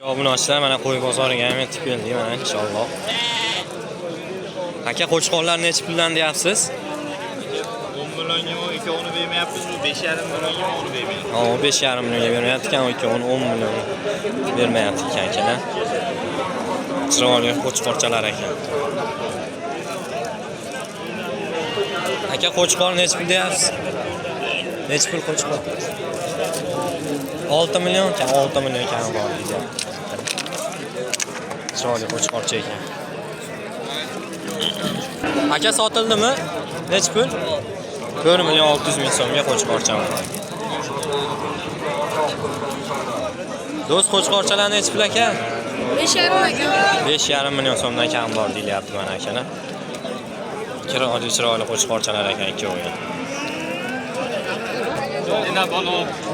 Obunachilar, mana qo'y bozoriga ham yetib keldik mana inshaalloh. Aka, qo'chqorlar nechi puldan deyapsiz? 10 millionga u ikkovini bermayapmiz, bu 5,5 millionga uni bermayapmiz. Ha, 5,5 millionga bermayapti ekan, ikkovini 10 million bermayapti ekan akalar. Chiroyli qo'chqorchalar ekan. Aka, qo'chqor nechi pul deyapsiz? Nechi pul qo'chqor? 6 million ekan, 6 million ekan bor deyapti. Chiroyli qo'chqorcha ekan. Aka, sotildimi? Nechi pul? 4 million 600 ming so'mga qo'chqorcha bor. Do'st, qo'chqorchalar nechi pul aka? 5,5 aka. 5,5 million so'mdan kam bor deyilyapti mana akalar. Chiroyli chiroyli qo'chqorchalar ekan ikkovi.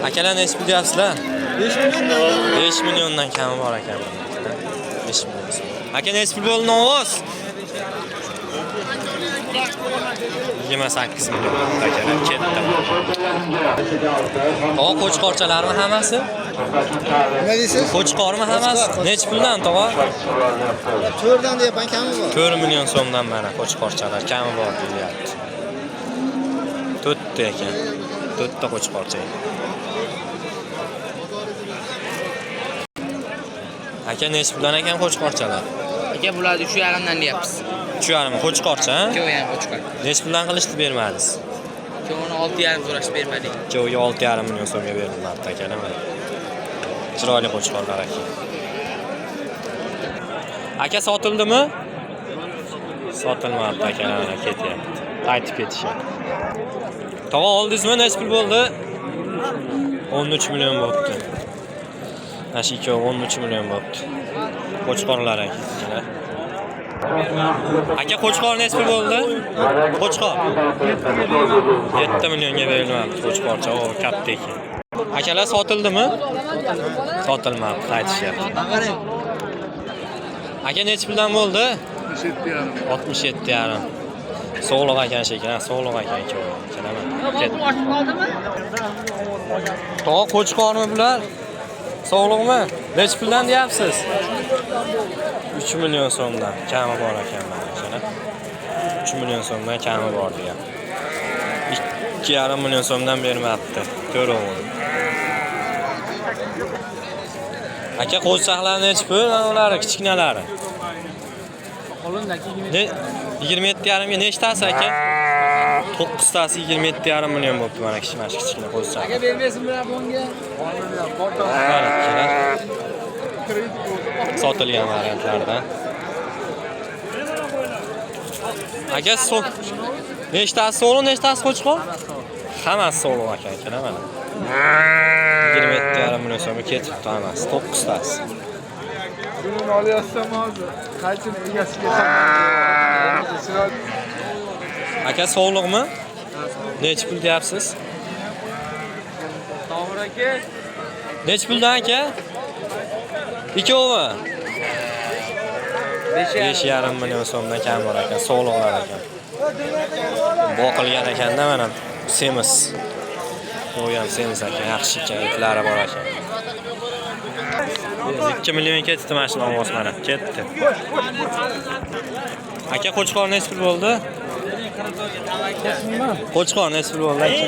Akalar, nechi pul deyapsizlar? 5 milliondan kami bor ekan. 5 million so'm. Aka, nechi pul bo'ldi ovoz? 28 million akalar ketdi. Tog'a, qo'chqorchalarmi hammasi? Nima deysiz? Qo'chqormi hammasi? Nechi puldan tog'a? 4dan deyapman, kami bor. 4 million so'mdan mana qo'chqorchalar kami bor deyilyapti. 4 ta ekan. 4 ta qo'chqorcha ekan. Aka, nechi puldan ekan qo'chqorchalar? Aka, bularni 3,5dan deyapmiz. 3,5 qo'chqorcha, ha? Ikkovi ham qo'chqor. Nechi puldan qilishdi bermadingiz? Ikkovini 6,5 so'rashib bermadik. Ikkoviga 6,5 million so'mga berilmabdi akalar mana. Chiroyli qo'chqorlar aka. Aka, sotildimi? Sotilmabdi akalar, mana ketyapti. Qaytib ketishyapti. Tog'a, oldingizmi? Nechi pul bo'ldi? 13 million bo'libdi. Mana shu ikkovi 13 million bo'libdi. Qo'chqorlar aka. Aka, qo'chqor nechi pul bo'ldi? Qo'chqor 7 millionga berilmabdi qo'chqorcha. O, katta ekan. Akalar, sotildimi? Sotilmabdi, qaytishyapti. Aka, nechi puldan bo'ldi? 67,5. Sog'liq ekan shekilli, sog'liq ekan ikkovi. Kelaman. Tog'a, qo'chqormi bular? Sog'liqmi? Nechi puldan deyapsiz? 3 million so'mdan kami bor ekan mana akalar. 3 million so'mdan kami bor deyapti. 2,5 million so'mdan bermabdi. To'rtovini. Aka, qo'zichoqlar nechi pul? Mana ular kichkinalari. Ne 27,5 ga nechtasi aka? 9 tasi 27,5 million bo'libdi mana kichik, kichkina qo'zichoq. Aka, bermaysin bular bunga. Mana akalar. Sotilgan variantlardan. Aka, nechtasi so'g'liq, nechtasi qo'chqor? Hammasi so'g'liq aka, akalar mana. 27,5 million so'mga ketibdi hammasi, 9 tasi. Buni olyapsam hozir. Qaychini egasiga Aka, sog'liqmi? Nechi pul deyapsiz? Tohir aka. Nechi puldan aka? Ikkovi? 5,5 million so'mdan kam bor ekan, sog'liqlar ekan. Boqilgan ekanda mana semiz. U ham semiz ekan, yaxshi ekan, etlari bor ekan. 2 million ketdi mana shu ovoz mana, ketdi. Aka, qo'chqor nechi pul bo'ldi? Qo'chqor nechi pul bo'ldi aka?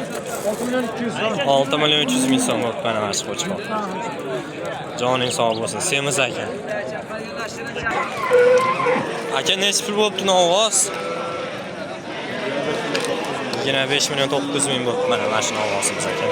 6 million 300 ming so'm bo'ldi mana shu qo'chqor. Joning sog' bo'lsin, semiz ekan. Aka, nechi pul bo'libdi ovoz? 25 million 900 ming bo'libdi mana shu ovozimiz aka.